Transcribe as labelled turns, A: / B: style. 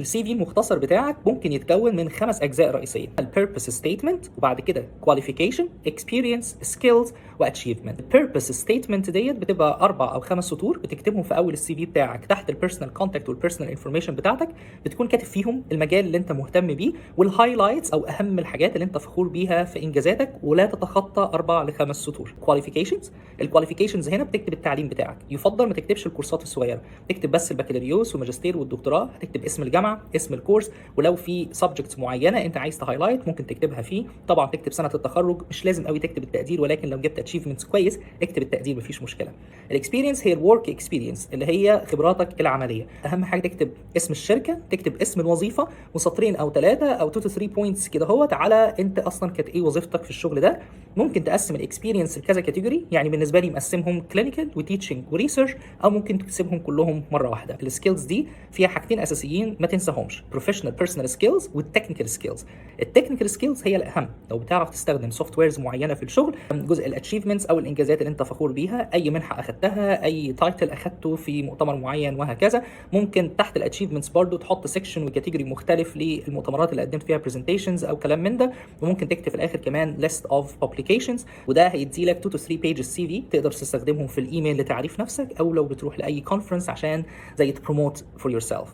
A: ال CV المختصر بتاعك ممكن يتكون من خمس اجزاء رئيسيه: ال purpose statement، وبعد كده qualification، experience، skills، و achievement. ال purpose statement ديت بتبقى اربع او خمس سطور بتكتبهم في اول ال CV بتاعك تحت ال personal contact وال personal information بتاعتك، بتكون كاتب فيهم المجال اللي انت مهتم بيه وال highlights او اهم الحاجات اللي انت فخور بيها في انجازاتك، ولا تتخطى اربع لخمس سطور. qualifications، ال qualifications هنا بتكتب التعليم بتاعك، يفضل ما تكتبش الكورسات الصغيره، تكتب بس البكالوريوس والماجستير والدكتوراه. هتكتب اسم الجامعه، اسم الكورس، ولو في subjects معينة انت عايز ت highlight ممكن تكتبها فيه. طبعا تكتب سنة التخرج، مش لازم قوي تكتب التقدير، ولكن لو جبت achievements كويس اكتب التقدير، مفيش مشكله. ال experience هي ال work experience اللي هي خبراتك العمليه. اهم حاجة تكتب اسم الشركه، تكتب اسم الوظيفه، وسطرين او ثلاثة او 2 to 3 points كده هوت على انت اصلا كانت ايه وظيفتك في الشغل ده. ممكن تقسم ال experience لكذا category، يعني بالنسبة لي مقسمهم clinical و teaching و research، او ممكن تكتبهم كلهم مرة واحده. ال skills دي فيها حاجتين اساسيين ما تنساهمش: professional personal skills وال technical skills. ال technical skills هي الاهم، لو بتعرف تستخدم softwares معينة في الشغل. جزء ال achievements او الانجازات اللي انت فخور بيها، اي منحه اخدتها، اي title اخدته في مؤتمر معين، وهكذا. ممكن تحت ال achievements برضو تحط section و category مختلف للمؤتمرات اللي قدمت فيها presentations او كلام من ده. وممكن تكتب في الاخر كمان list of publications، وده هيدي لك 2 to 3 pages CV تقدر تستخدمهم في الايميل لتعريف نفسك، او لو بتروح لاي conference عشان زي ت promote for yourself.